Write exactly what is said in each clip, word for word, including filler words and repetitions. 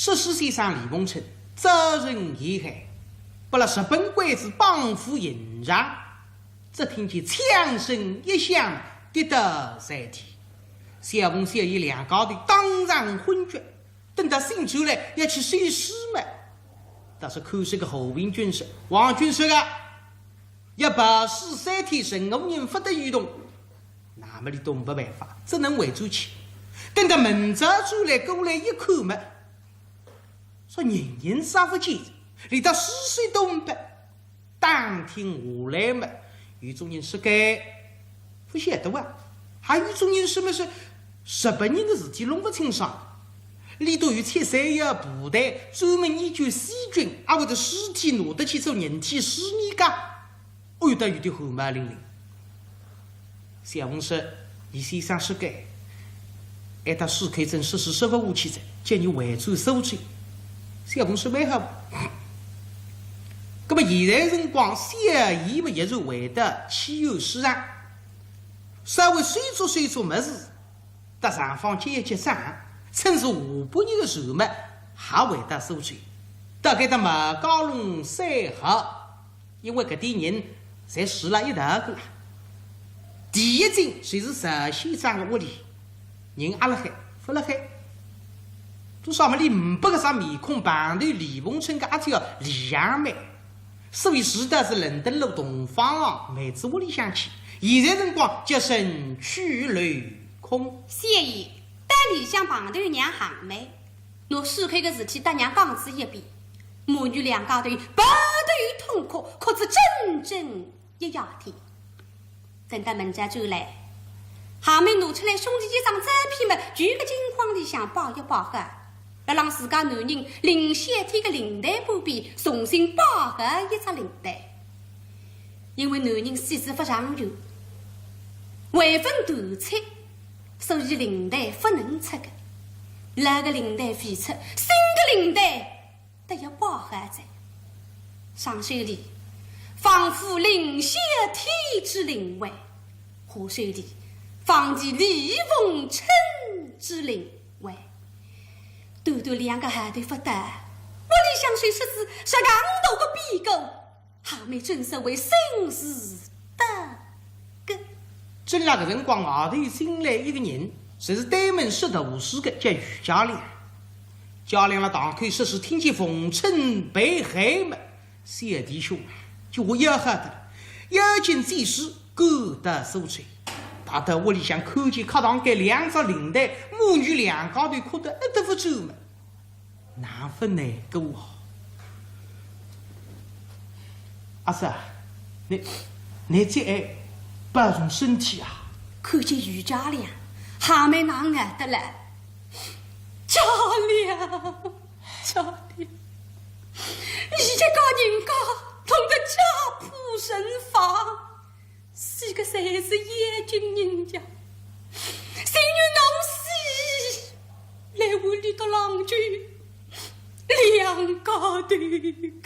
说书先生李逢春遭人陷害，拨了日本鬼子绑赴刑场，只听见枪声一响，跌倒在地。小凤、小姨两家头当场昏厥，等到醒转来要去收尸么，倒是看守个和平军说，王军说个，要暴尸三天，任何人勿得移动。那么俚倒没办法，只能回转去。等到明朝转来过来一看么，说人影啥勿见，连到尸首都没。打听下来么，有种人说个勿晓得哇，还有种人说么是日本人个事体弄勿清爽。俚笃有七三幺部队，专门研究细菌，阿会得尸体拿得去做人体试验个。哦哟，倒有点汗毛凛凛。小凤说，李先生说个，哀搭许开正说书说勿下去哉，叫伲回转苏州。小凤说蛮好。那么现在辰光，小姨么也是回到汽油市场，稍微收作收作物事，搭上方结一结账，趁势下半日个船么，还回到苏州，大概到马家弄三号。 因为搿点人侪住辣一道个啦。第一进就是石先生个屋里，人阿辣海，勿辣海。做啥么？俚呒拨搿张面孔碰头李逢春个阿姐李香梅，所以住到是伦敦路同方巷妹子屋里向去。现在辰光叫人去楼空。小姨，到里向碰头娘香梅，拿许开个事体搭娘讲仔一遍，母女两家头抱头痛哭，哭仔整整 一夜天。等到明朝转来，香梅拿出来兄弟一张照片么，就搿金框里向摆一摆好，辣浪自家男人临晓天个灵台旁边重新摆好一只灵台。因为男人死仔勿长远，位分断炊，所以灵台勿能拆个。老个灵台废脱，新个灵台 得要摆好哉。上首里放副凌霄天之灵位，下首里放记李逢春之灵位。短短两个号头勿到，屋里向就出仔实梗大个变故，香梅真是为心事得个。正辣搿辰光，外头进来一个人，就是对门说大书个，叫于家良。 家良辣堂口说书，听见逢春被害么，小弟兄啊，就我要好得了，要紧转身赶到苏州，踏到屋里向看见客堂间两只灵台，母女两家头哭得一塌糊涂么，哪勿难过哦。阿嫂，你，你节哀保重身体啊。看见于家良，香梅哪能得了？ 家良，家良，你一家人家痛得家破人亡，死个侪是眼睛人家，情愿侬死，来换俚笃郎舅两家头个。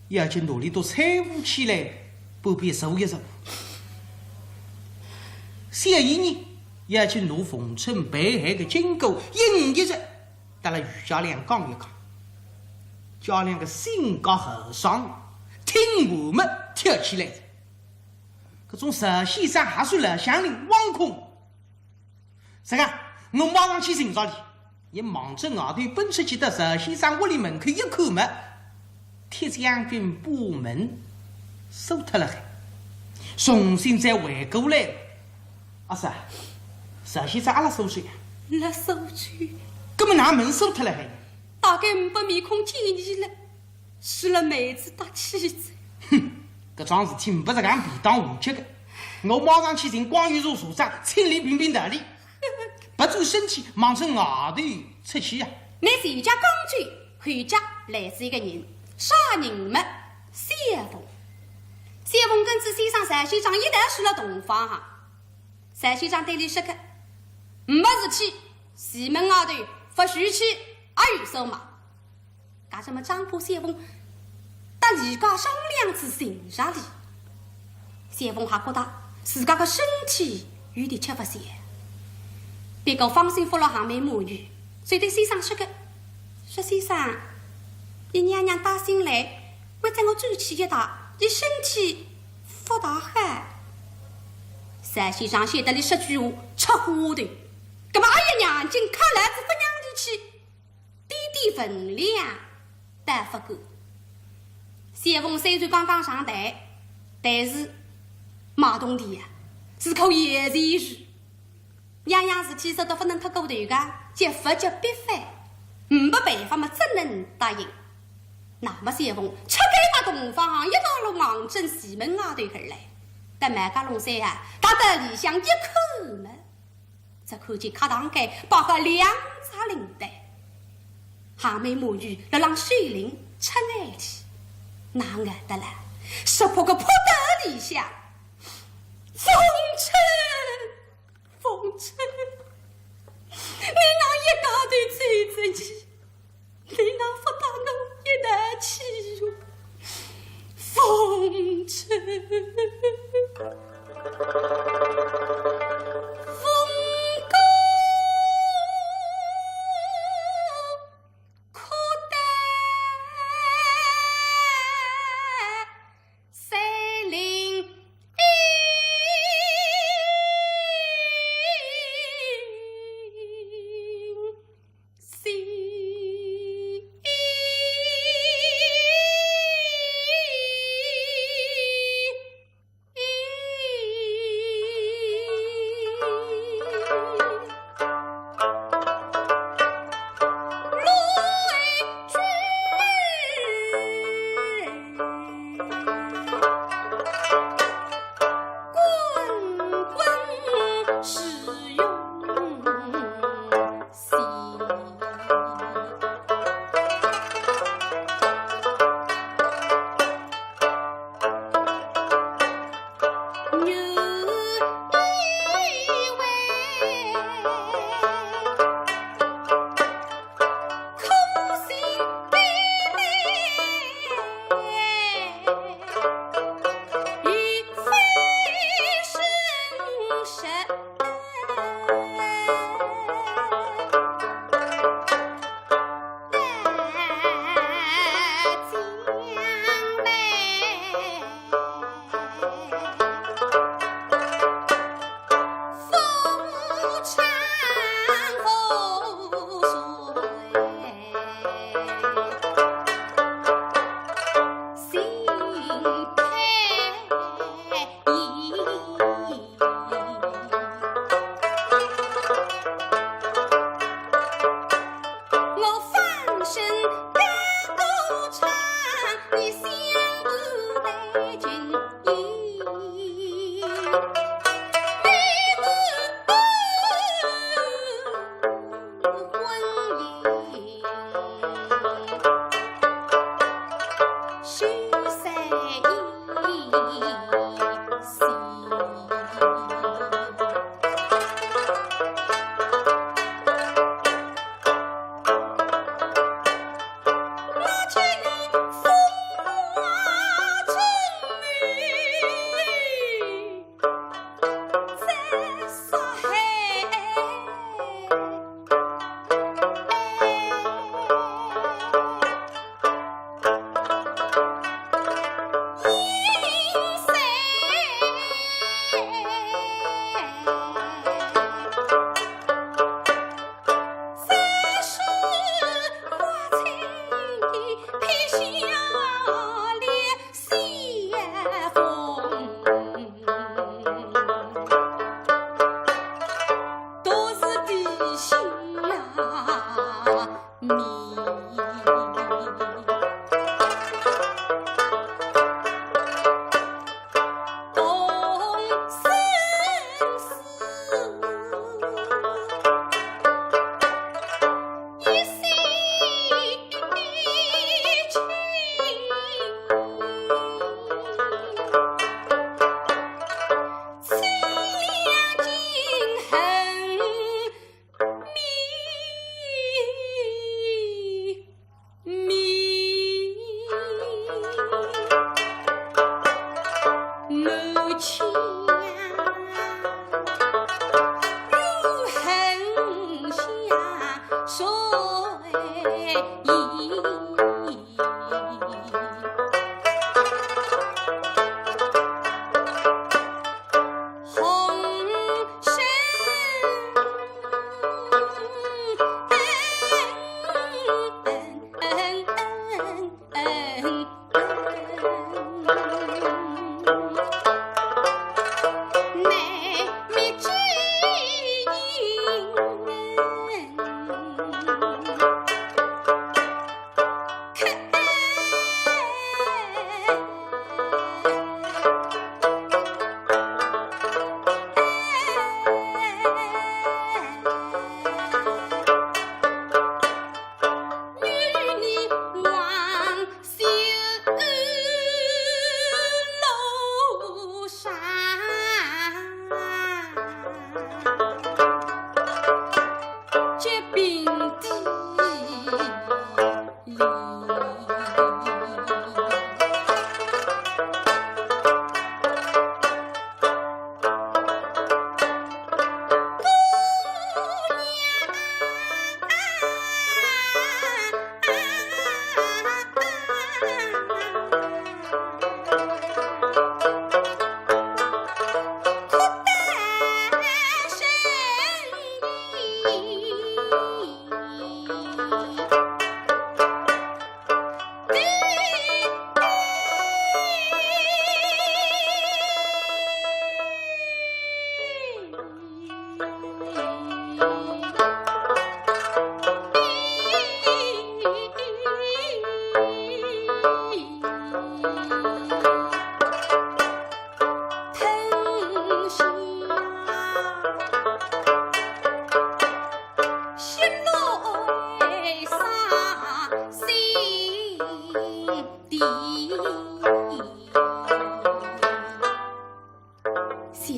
要紧拿俚笃搀扶起来，旁边坐一坐。小姨呢，要紧拿逢春被害个经过一五一十 搭辣于家良讲一讲。家良个性格豪爽，听完么跳起来。搿种石先生还算老乡人，枉空。这个，我马上去寻着俚。伊望着外头奔出去，到石先生屋里门口一看么， 铁将军把门锁脱了海，重新再回过来。阿嫂，石先生阿辣苏州呀？辣苏州。搿么哪门锁脱了海？大概呒拨面孔见伊了，死了妹子搭妻子。哼，搿桩事体呒拨实梗便当完结个。我马上去寻光裕社社长，请伊评评道理。 别转身体，望着外头出去呀。拿前脚刚转，后脚来仔一个人，啥人么？小凤。小凤跟仔先生石先生一道住辣同房哈。石先生对伊说个，呒事体，前门外头勿许去，阿有数嘛。 搿么张婆小凤搭李家商量仔寻着俚。小凤还觉得自家个身体有点吃勿消，不过放心服了香梅母女，就对先生说个，石先生，伊娘娘带信来，为仔我转去一趟，伊身体勿大好。石先生晓得俚说句话出花头，葛末阿爷娘亲看来是勿让俚去，点点分量，倒勿过。小凤虽然刚刚上台，但是卖铜钿啊，是口摇钱树。 样样事体说得勿能太过头个，叫物极必反，没办法嘛，只能答应。那么小凤出该个洞房，一道路望准西门外头去来。等买家弄散啊，踏到里向一看嘛，只看见客堂间摆好两只灵台，还没满意，辣浪水灵出眼去，哪能得了？说破个扑到地下，凤春！ 凤春，你哪一家头走出去？你哪勿搭我一道去哟？凤春，凤哥，可得三零一。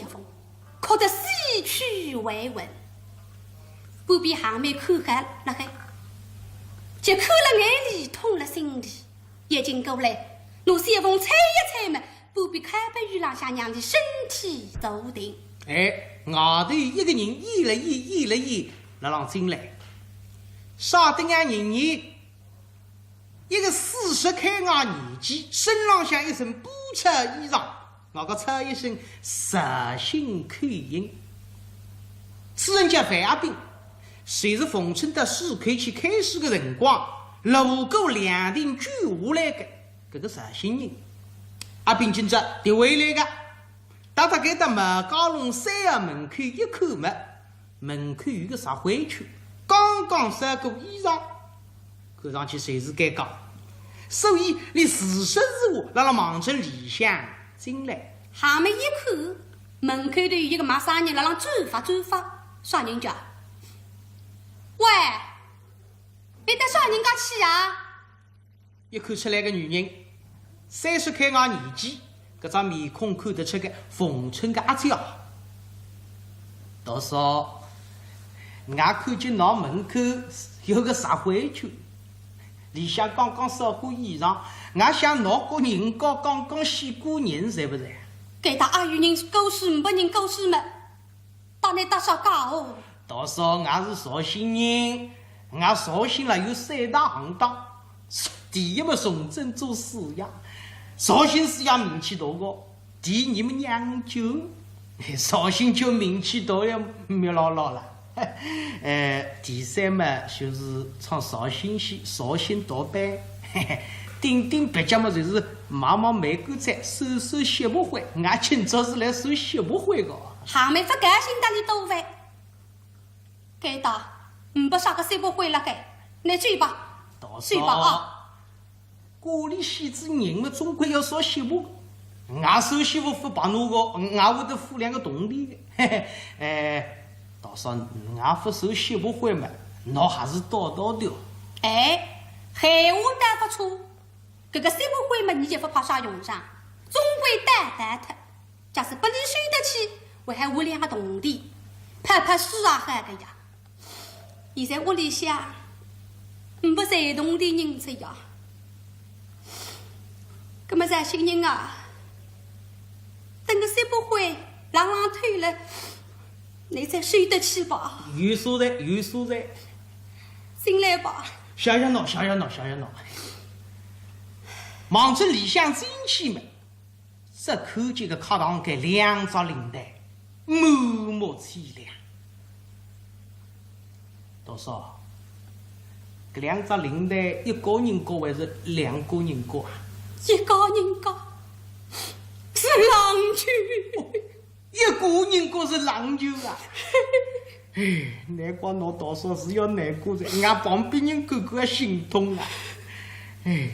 风，哭得死去活活。半边行妹看好辣海，就看了眼泪，痛了心里，一径过来，拿小凤搀一搀嘛，半边靠背浪向让俚身体坐定。哎，外头一个人演了演，演了演，辣浪进来，啥等样人呢？ 一个四十开外年纪，身浪向一身布绸衣裳，外加穿一身绍兴口音。此人叫范阿炳，就是逢春到潲口去开书个辰光，路过凉亭救下来个搿个绍兴人。阿炳今朝特为来个，踏踏该搭毛家弄三号门口一看嘛， 门口有个石灰圈，刚刚晒过衣裳，看上去就是该个。所以俚自说自话，辣辣望准里向进来。行妹一看，门口头有一个陌生人辣浪转法转法，啥人家？喂，倷搭啥人家去啊？ 一看出来个女人，三十开外年纪，搿张面孔看得出个逢春个阿姐啊。大嫂，我看见倷门口有个石灰圈，里向刚刚晒过衣裳，我想倷个人家刚刚死过人，是勿是？该搭阿有人过世，呒没人过世么？ 搭倷搭啥介哦？大嫂，我是绍兴人，我绍兴了有三大行当，第一么从政做师爷，绍兴师爷名气大个，第二么酿酒，绍兴酒名气大了，没牢牢了。呃，第三么就是唱绍兴戏，绍兴大班，顶顶别家么就是卖卖梅干菜，收收吸血鬼，我今朝是来收吸血鬼个。 行妹勿甘心搭俚多问，该搭呒不啥个吸血鬼辣该，倷走吧，大嫂，走吧啊。家里死仔人么，总归要烧吸血鬼，我烧吸血鬼勿白拿个，我会得付两个铜钿个。嘿嘿，哎，大嫂，我勿烧吸血鬼么，倷还是倒倒掉。哎，闲话倒勿错，搿个吸血鬼么，倷就勿派啥用场，总归倒倒脱。 假使拨俚收得起，还好换两个铜钿，拍拍书也好个呀。现在屋里向呒不赚铜钿银子呀。葛么绍兴人啊，等个吸血鬼冷冷透了，倷再收得起吧。有数哉，有数哉。进来吧。谢谢倷，谢谢倷，谢谢倷。望准里向进去么， 只看见个客堂间两只灵台，满目凄凉。大嫂，搿两只灵台一家人家还是两家人家啊？一家人家，是冷酒。一家人家是冷酒啊？哎，难怪倷大嫂是要难过哉，俺旁边人看看心痛啊。哎。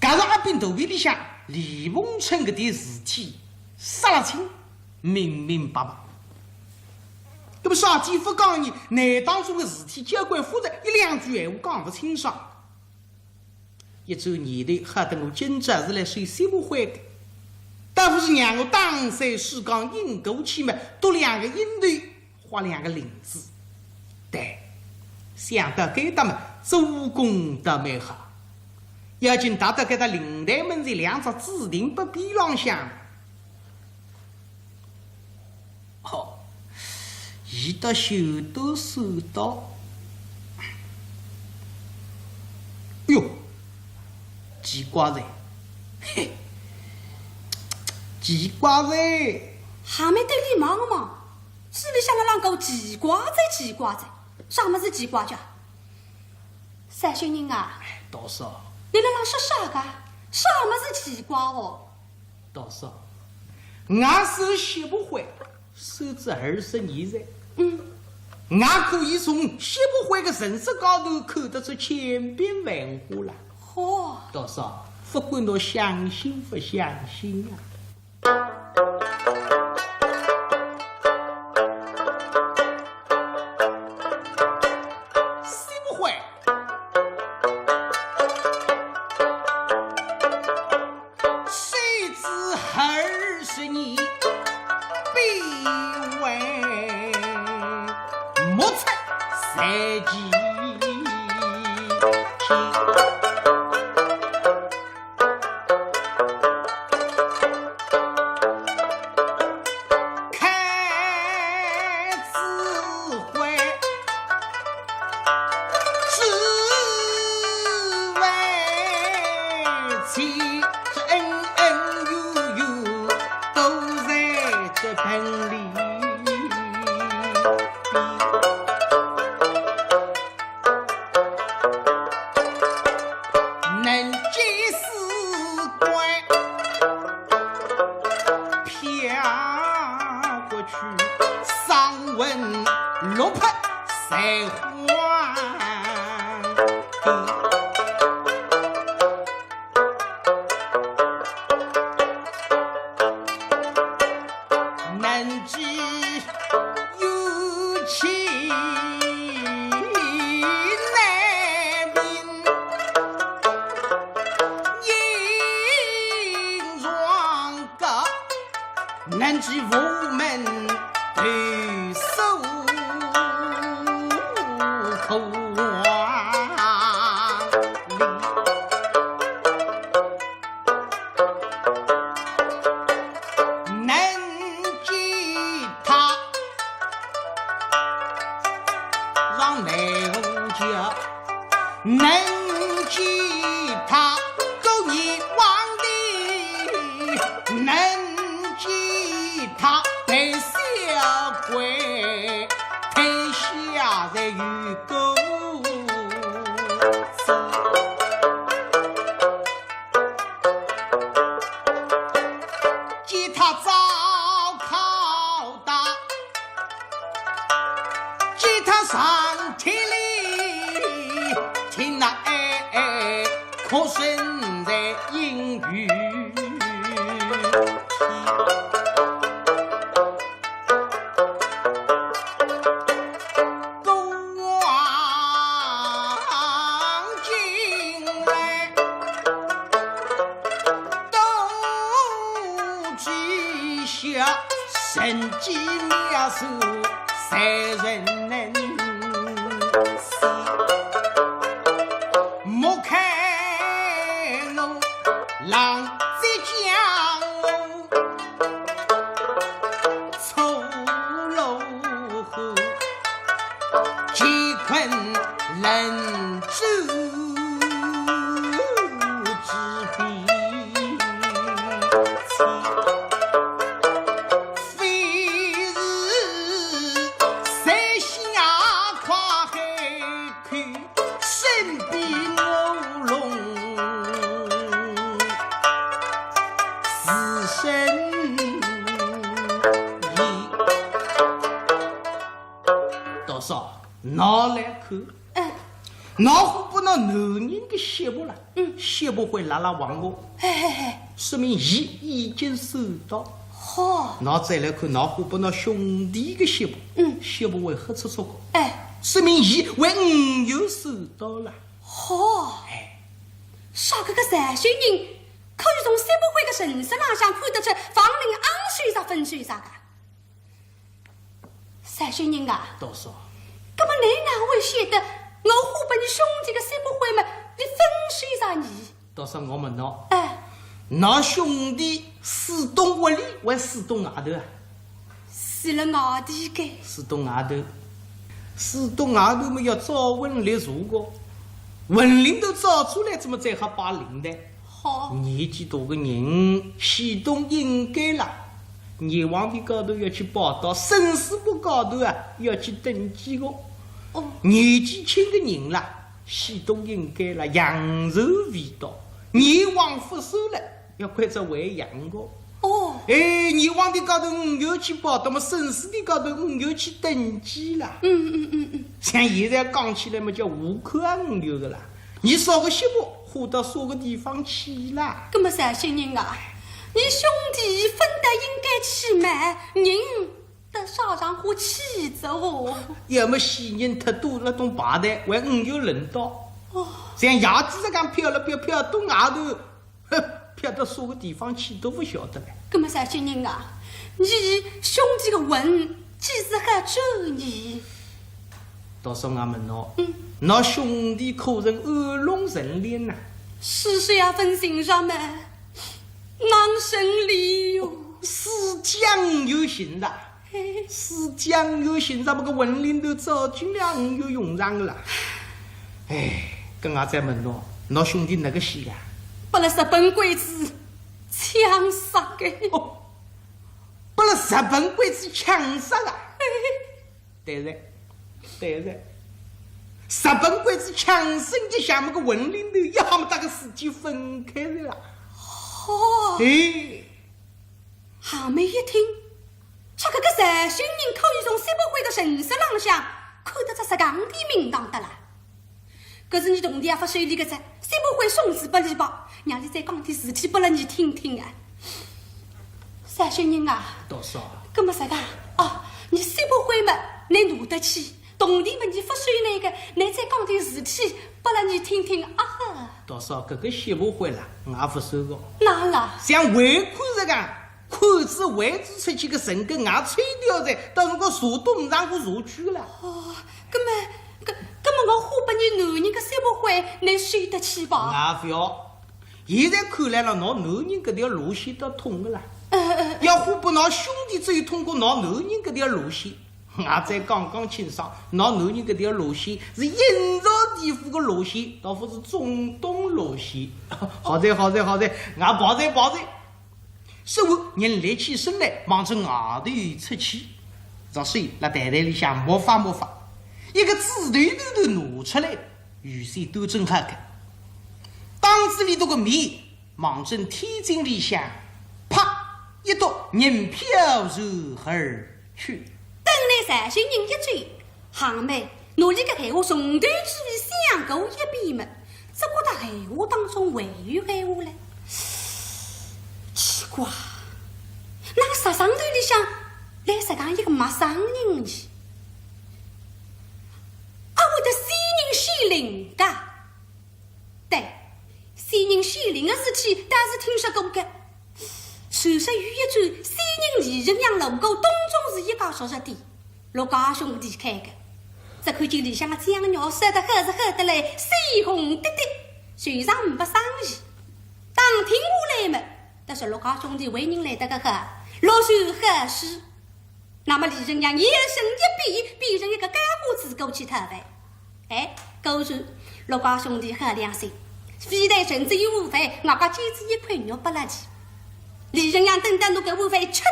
搿是阿炳肚皮里向李凤春搿点事体说了清，明明白白。搿么啥地方讲呢？难当中个事体交关复杂，一两句闲话讲勿清爽。一转念头，好得我今朝是来收吸血鬼个，倒勿是让我打算时光硬过去嘛，多两个印头 花两个银子。对，想到该搭么，做功倒蛮好。要紧踏到该搭灵台门前两只紫藤笔边浪向。哦，一道修道修道。哟，奇怪哉，嘿，奇怪哉。还没对俚望望， 嘴里向个浪讲奇怪哉，奇怪哉，啥物事奇怪介？绍兴人啊，哎，大嫂，倷辣浪说啥个？啥物事奇怪哦？大嫂，我是吸血鬼，收仔二十年哉。嗯。我可以从吸血鬼个神色高头看得出千变万化了。嚯！大嫂，不管倷相信不相信啊。 吸血鬼，收仔二十年，台前。开子会，只为妻，恩恩怨怨都在这盆里。 能见四关飘过去，赏闻落魄谁还？ 能知有情难平，影状高，能知无门投诉苦。 能见他上南无家，能见他勾结皇帝，能见他陪小鬼，陪下在御狗子。 见他遭拷打，见他上天里，听那哀哀哭声在阴雨天。 过往今来，都知晓，神机妙算谁人能晓？莫看我浪迹江湖， 粗鲁汉，乾坤能知之彼情，非是谁下快海口。 身边我弄自身也。大嫂，拿来看。哎。拿货拨拿男人个媳妇了。嗯。媳妇会拉拉王个。哎哎哎。 说明伊已经收到。好。拿再来看，拿货拨拿兄弟个媳妇，嗯。媳妇会黑戳戳个。哎。说明伊会五月收到了。好。哎。啥个个绍兴人可以从媳妇会个神色浪向看得出房令昂收着分收着个？ 绍兴人啊。大嫂。搿么倷哪会晓得我货拨伲兄弟个媳妇会么，伊分收着呢？大嫂，我问倷，哎。㑚兄弟住东屋里还是住东外头啊？住了外头个。住东外头，住东外头么要照魂历查个，魂令头照出来，怎么再好摆灵台？ 好。年纪大个人，喜东应该啦。阎王殿高头要去报到，生死簿高头啊，要去登记个。哦。年纪轻个人啦，喜东应该啦，阳寿未到。阎王勿收了，要关照还阳个。哦。哎，阎王殿高头五月去报到么，生死殿高头五月去登记啦。嗯，嗯，嗯，嗯。像现在讲起来么，叫无看五月个啦。 伲嫂个媳妇化到啥个地方去啦？搿么绍兴人啊，伲兄弟分得应该去嘛，人到啥场化去哉哦？要么死人太多了，东排队，还五月轮到。哦。像爷子实梗飘了飘，飘到外头，哼，飘到啥个地方去都勿晓得了。搿么绍兴人啊，伲兄弟个魂几时好转呢？道嫂，我问倷，嗯。倷兄弟可曾安拢陈琳呐？是是呀，分心上么，哪哼陈琳哟？思想有心的，嘿。思想有心的，不过文林头早就两个用上了。哎，搿我再问倷，倷兄弟哪哼死啊？拨了日本鬼子枪杀的。哦，拨了日本鬼子枪杀啊？嘿。 对哉，对哉。日本鬼子枪杀，倷想么个文林头，一下么搭个事体分开哉啦。哦。哎。韩梅一听，说搿个绍兴人可以从西北会的陈设浪向看得出实梗个名堂的啦。 搿是倷同弟也勿收俚个哉，西北会送仔拨俚吧，让俚再讲点事体拨了倷听听啊。绍兴人啊，道嫂。搿么啥个？哦，倷西北会么，倷拿得去，同弟么倷勿收俚个，倷再讲点事体拨了倷听听啊。道嫂，搿个西北会啦，我也勿收个。哪哼啦？像围困实梗， 看仔围仔出去个人个牙吹掉哉，到辰光查都呒啥个查去了。哦，搿么，搿，搿么我花拨倷男人个西北会，倷收得去吧？我勿要。现在看来了，倷男人搿条路线倒通个啦。呃，呃，呃。要花拨倷兄弟走通过倷男人搿条路线，我再讲讲清爽，倷男人搿条路线是阴曹地府个路线，倒勿是中东路线。好哉，好哉，好哉，我跑哉，跑哉。 说完，人立起身来，望仔外头出去。着手辣袋袋里向摸法摸法，一个纸头头头拿出来，预先端正好个。当仔俚笃个面，望准天井里向，啪一督，银票随而去。等俚绍兴人一走， 韩梅拿俚个闲话从头至尾想过一遍么，只觉得闲话当中还有闲话嘞。奇怪，哪哼石上头里向来实梗一个陌生人呢？啊，会得是仙人谢灵个？对，仙人谢灵个事体倒是听说过个。 传说有一转，仙人李仁阳路过东中寺一家熟食店，陆家兄弟开个。只看见里向个酱肉烧得好是好得来，鲜红滴滴，虽然呒不生意。打听下来么，倒是陆家兄弟为人来得个好，落手好势。那么李仁阳摇身一变，变成一个干花子过去讨饭。 哎，果然，陆家兄弟好良心，非但盛仔一碗饭，外加煎仔一块肉拨了俚。李仁阳等到拿搿碗饭吃脱，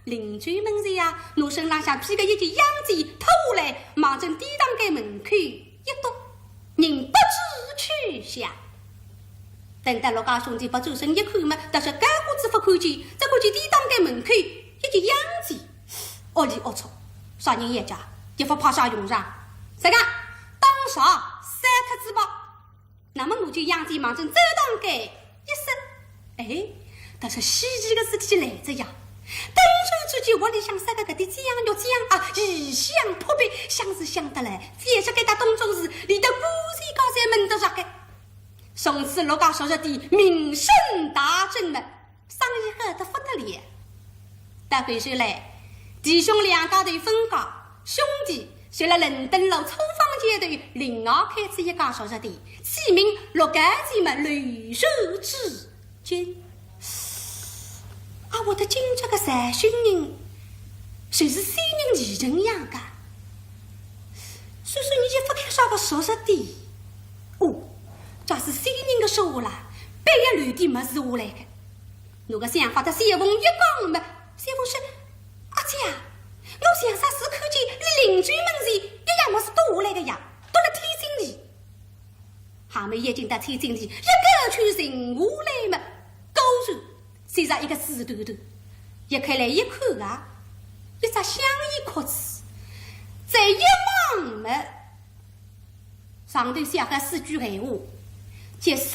临走门前呀，拿身浪向披个一件洋装脱下来，望准典当间门口一厾，人不知去向。等到陆家兄弟别转身一看么，倒是干花子勿看见，只看见典当间门口一件洋装。 屋里龌龊，啥人也家，也勿派啥用场。啥个？当场杀脱仔吧。那么我就洋装望准走堂间一塞，哎，倒是稀奇个事体来哉呀。等转之间，屋里向啥个搿点酱肉酱啊，异香扑鼻，香是香得来，非是该搭东中寺里头古寺高才闻得着个。从此陆家熟食店名声大振了。 生意好得不得了。到后首来，弟兄两家头分家，兄弟就辣伦敦路初坊街头另外开仔一家熟食店，起名陆家记么流传至今。啊，会得今朝个绍兴人，就是仙人李仁阳个。所以说倷就勿开啥个熟食店。哦，假使仙人个说话啦，必要留点物事下来个。 拿个想法搭小凤一讲么，小凤说：“阿姐啊，我像煞是看见倷临走门前一样物事倒下来个呀，倒辣天井里。”韩梅一径到天井里一看，就寻下来么，果然，就着一个纸头头，一开来一看啊，一只香烟壳子，再一望么， 上头写个四句闲话，叫“生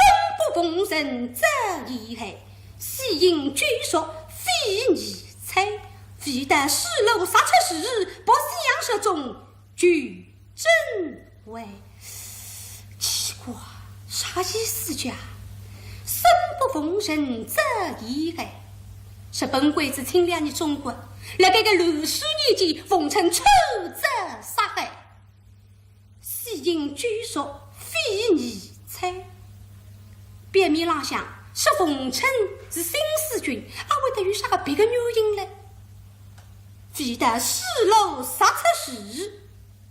不逢辰早已黑，死因俱属非你猜，未到水落石出时，不想雪中求真回。”奇怪，啥意思介？生不逢辰早已黑，日本鬼子侵略倷中国，辣该个乱世年间，逢辰出早杀害。因救赎，非疑猜。表面浪向说逢春是新四军，阿会得有啥个别个原因嘞？非但水落石出时，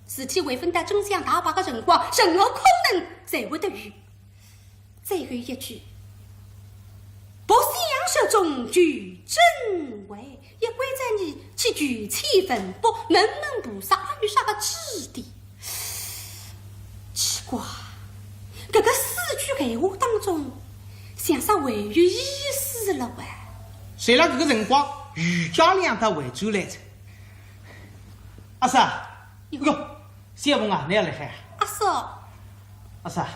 事体还朆得真相大白个辰光，任何可能侪会得有。 最后一句，不想雪中求真回，也关照伊去求籤问卜，问问菩萨阿有啥个指点。奇怪，搿个四句闲话当中，像煞还有意思了喂。随辣搿个辰光，余家两搭回转来哉。阿三，哟。哟， 小凤啊，侬也来海啊？阿叔。阿三，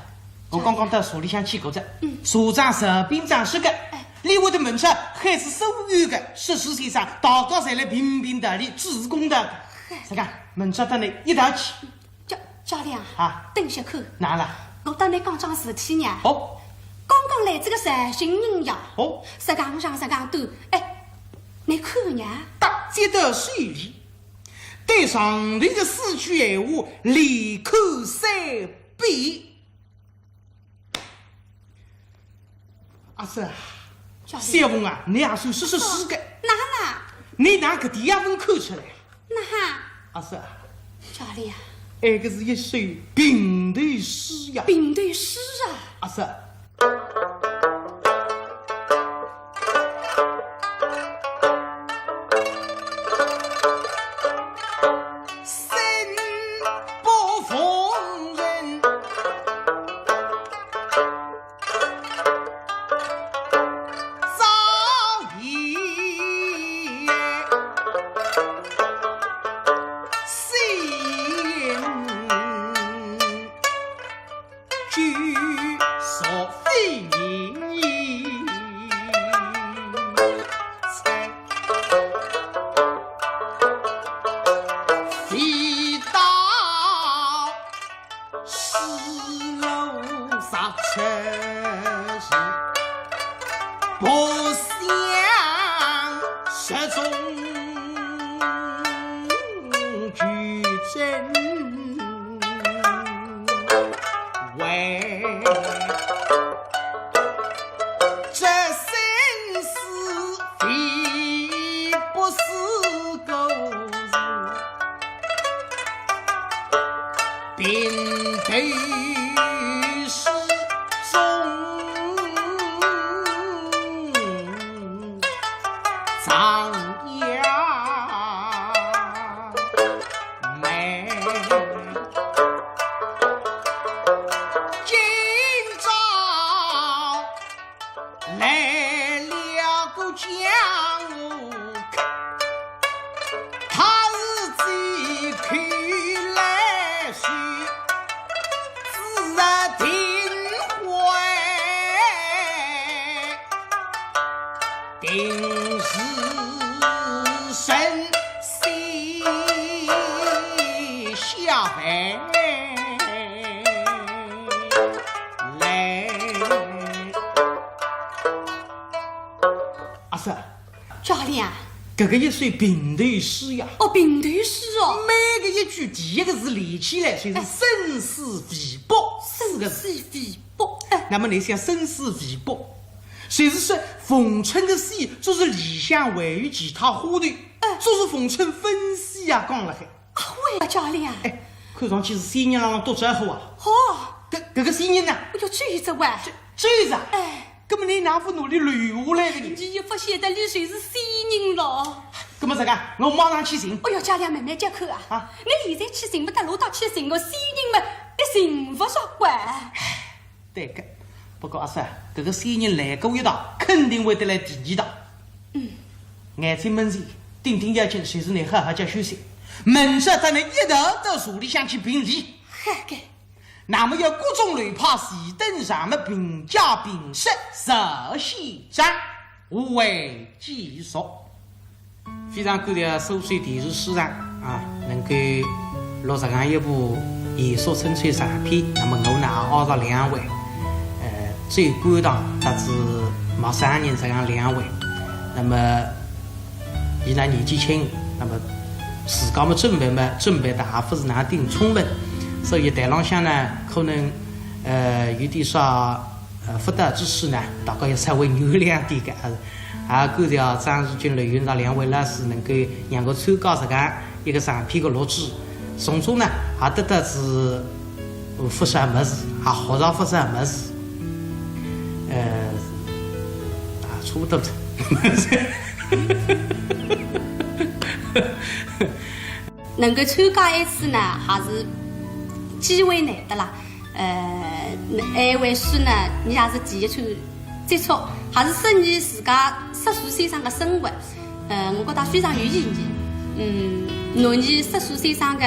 我刚刚到茶里向去过哉，嗯。茶庄陈兵长说个，哎。俚会得明朝喊仔所有个说书先生，大家侪来评评道理，主持公道个。嗨。啥个，明朝搭侬一道去。家，家里啊，啊。等歇看。哪了？我搭侬讲桩事体呢。哦。刚刚来仔个绍兴人呀。哦。实梗上实梗短，哎，侬看呀。搭接到手里， 对上头个四句闲话连看三遍。阿叔啊，家里。小凤啊，侬也算说说书个。哪哈？侬哪搿点也朆看出来啊？哪哈？阿叔啊，家里啊。埃个是一首评头诗呀。评头诗啊？阿叔。 生不逢人，早已心 救赎非疑猜，非但水落石出时，不想雪中求真 回，这生死非不是个事，并非是中张扬。 妹，今朝来了个江湖客，他是几口来水，自然定会 定是神仙下凡来。阿叔，家里啊。搿个一首评头诗呀。哦，评头诗哦。每个一句第一个字连起来就是生死未卜四个字。生死未卜，哎。那么侬想生死未卜， 就是说，逢春个死，就是里向还有其他花头，哎。就是逢春勿死啊，讲了海。啊，喂，家里啊。哎，看上去是仙人浪笃招呼啊。哦。搿，搿个仙人呢？哎哟，就是喂。就，就是啊。哎。搿么侬哪勿拿俚留下来个呢？你也勿晓得俚就是仙人咯。搿么实梗，我马上去寻。哎哟，家里啊，慢慢叫看啊。啊？侬现在去寻勿得，路到去寻个仙人嘛，侬寻勿着个。 对个，不过阿叔，搿个仙人来过一趟，肯定会得来第二趟。嗯。眼睛门前，顶顶要紧，就是侬好好叫休息。明朝搭侬一道到茶里向去评理。嗨，该。那么要各种流派齐登场么，评价评说，首先讲，无为继续。 非常感谢苏州电视书场啊，能够录实梗一部《弦索春秋》长篇，那么我呢也邀着两位，呃，周观堂搭仔陌生人实梗两位，那么伊拉年纪轻，那么自家么准备么准备得也勿是哪顶充分，所以台浪向呢，可能，呃，有点啥，呃，勿到之处呢，大家要稍微原谅点个，啊，啊，感谢张如君、刘云达两位老师能够让我参加这个一个长篇个录制，从中呢，也得到仔勿少物事，也学着勿少物事，呃，啊，差不多了。能够参加一次呢，还是机会难得啦。呃，埃回书呢，伲也是第一次接触，还是说伲自家说书先生个生活。呃，我觉得非常有意义。嗯，拿伲说书先生个，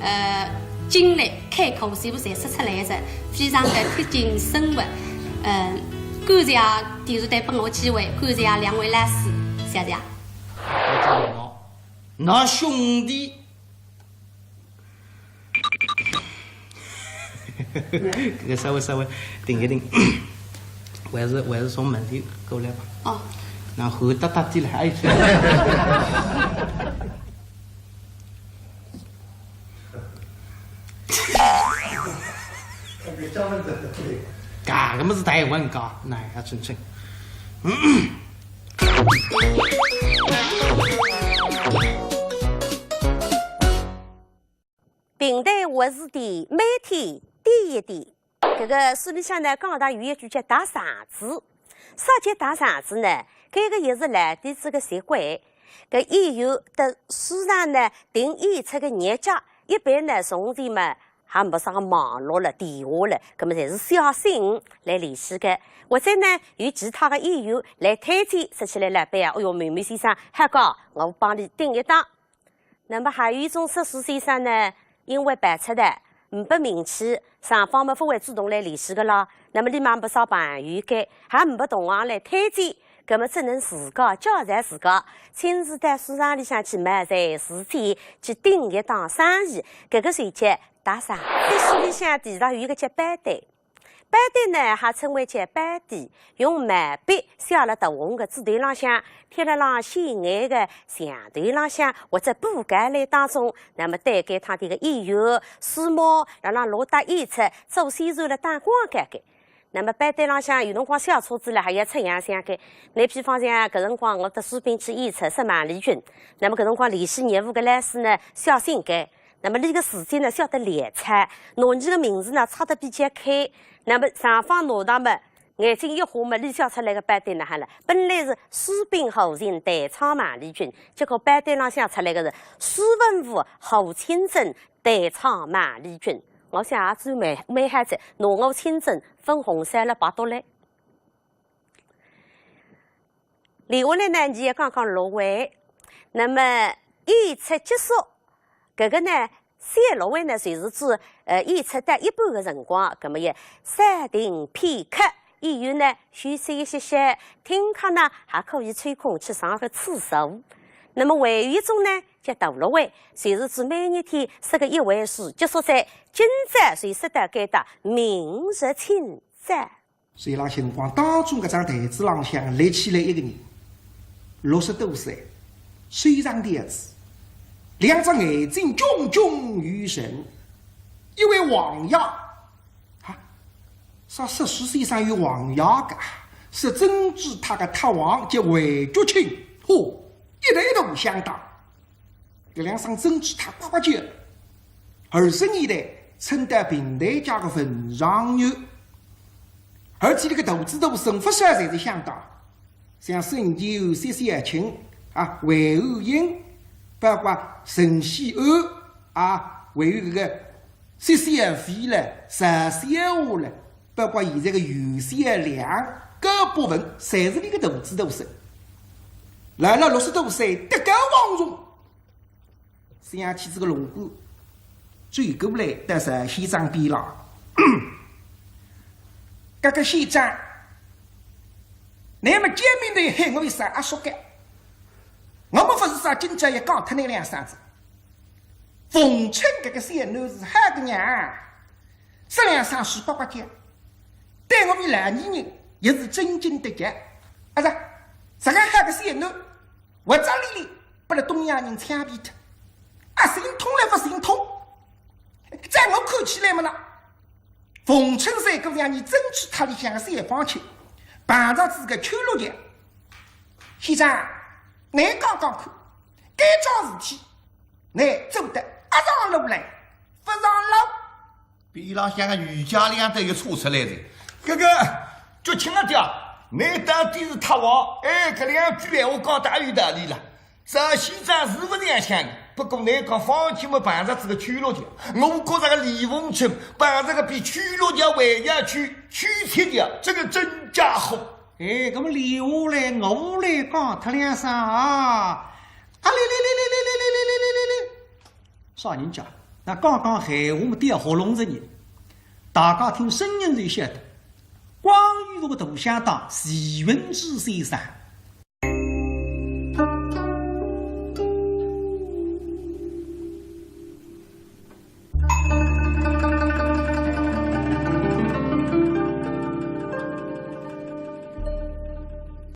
呃，经历、开口全部侪说出来了，非常个贴近生活。呃，感谢电视台拨我机会，感谢两位老师，谢谢。那兄弟，搿个稍微稍微停一停，我还是我还是从门里过来吧。哦。那后搭搭地了，还有。搿个物事台湾讲，那也真正。评弹活字典每天点一点。搿个书里向呢，讲到有一句叫搭场子。啥叫搭场子呢？搿个也是老底子个习惯。搿演员到书场呢，订演出个日脚，一般呢，从前嘛，还没啥个网络了、电话了，葛末侪是写信来联系个。或者呢，有其他个演员来推荐，说起来，老板啊，哎哟，某某先生好个，我帮你订一档。 那么还有一种说书先生呢，因为办出的，呒不名气，场方嘛勿会主动来联系个咯。那么俚嘛呒不啥朋友个，还呒不同行来推荐，葛末只能自家介绍自家，亲自到书场里向去买材事体，去订一档生意，搿个就叫搭场。说书里向提到有一个叫班底， 班底呢，还称为叫班底，用毛笔写了大红个纸头浪向，贴了浪显眼个墙头浪向或者布告栏当中。那么对该趟个演员、书目，辣浪落搭演出，做宣传了打广告个。那么班底浪向有辰光小错字了，还要出洋相个。拿比方讲，搿辰光我到苏州去演出，说孟丽君，那么搿辰光联系业务个老师呢，写信个。 那么俚个字迹呢，写得潦草，拿伲个名字呢，拆得比较开。那么场方拿到么，眼睛一花么，俚写出来个班底哪哈了，本来是苏州何进弹唱孟丽君，结果班底浪写出来个是苏文武何清正弹唱孟丽君。我想也是蛮蛮好哉，拿我清正分红色了白读嘞。 留下来呢，伲也讲讲落尾。那么演出结束，搿个呢，小落尾呢，就是指呃演出到一半个辰光，葛末也暂停片刻，演员呢休息一歇歇，听客呢还可以抽空去上个厕所。那么还有一种呢，叫大落尾，就是指每日天说个一回书，结束哉，今朝就说到该搭，明日请早。 所以辣辰光当中搿张台子浪向立起来一个人，六十多岁，瘦长条子，两只眼睛炯炯有神，一位王爷，啊，啥说书先生有王爷个？说珍珠塔个塔王叫魏觉卿，嚯，一代一代武相打。 搿两声珍珠塔呱呱叫，二十年代撑到评弹界个文状元，而且搿个肚子大，勿少侪是相打，像沈九、薛小青啊、魏武英，包括沈喜安啊，还有搿个 薛小飞了、邵小华了，包括现在个尤小良、高博文，侪是俚个徒弟徒孙。老老六十多岁，德高望重，想起搿个龙骨，走过来到石先生边浪。搿个先生，乃末见面头喊我一声阿叔个，我末勿是啥，今朝也讲脱倷两声子。 逢春搿个小囡是好个娘，说两声书呱呱叫，对我们老年人也是真正得劲。啊是，这个好个小囡，活着哩哩，拨了东洋人枪毙脱，啊，心痛了勿心痛？在我看起来么呢，逢春山姑娘你争取她里向个三房亲，碰着仔个邱六强。先生，倷讲讲看，该桩事体，倷做得阿上路来，勿上路？边浪向个余家两代又插出来哉，搿个脚气啊，倷到底是太皇，哎，搿两句闲话讲得也有道理了。 赵先生是勿是这样想的？不过倷讲方卿么碰着仔个邱六强，我觉着个李逢春碰着个比邱六强还要邱，邱七强，这个真家伙。哎，搿么留下来我来讲脱两声啊。啊哩哩哩哩哩哩哩哩哩哩哩。啥人家？那刚刚闲话么掉喉咙子呢。大家听声音就晓得，光裕社个大响档徐云志先生